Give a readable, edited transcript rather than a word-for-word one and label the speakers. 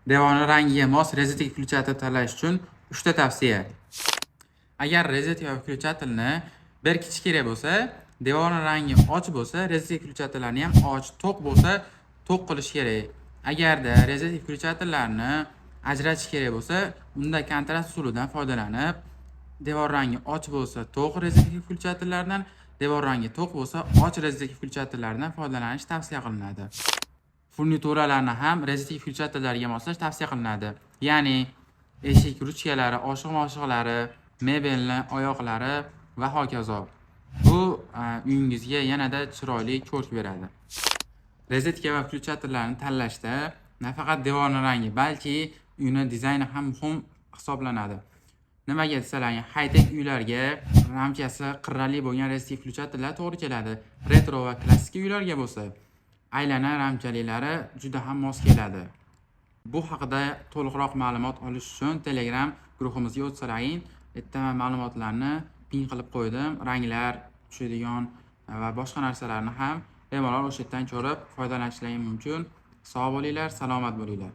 Speaker 1: Devorni rangiga mos rozetka включатель tanlash uchun 3 ta tavsiya. Agar rozetka va включатель ni berkitish kerak bo'lsa, devorni rangi och bo'lsa, rozetka включатель larni ham och, to'q bo'lsa, to'q qilish kerak. Agarda rozetka включатель larni ajratish kerak bo'lsa, unda kontrast usulidan foydalanib, devor rangi och bo'lsa, to'q rozetka включатель lardan, devor rangi to'q bo'lsa, och rozetka включатель lardan foydalanish tavsiya qilinadi. Furnituralarni ham rozetka включатель larga moslash tavsiya qilinadi. Ya'ni eshik ruchkalari, oshiq-moshiqlari, mebelni oyoqlari va hokazo. Bu uyingizga yanada chiroyli ko'rk beradi. Rozetka va включатель larni tanlashda nafaqat devorni rangi, balki uyni dizayni ham muhim hisoblanadi. Nimaga desalaring, high-tech uylarga ramkasi qirrali bo'lgan rozetka включатель lar to'g'ri keladi. Retro va klassik uylarga bo'lsa aylana ramkalilari juda ham mos keladi. Bu haqida to'liqroq ma'lumot olish uchun Telegram guruhimizga o'tsalaring, yerda man ma'lumotlarni pin qilib qo'ydim. Ranglar tushadigan va boshqa narsalarni ham bemalol o'sha yerdan ko'rib foydalanishlaring mumkin. Sog' bo'linglar, salomat bo'linglar.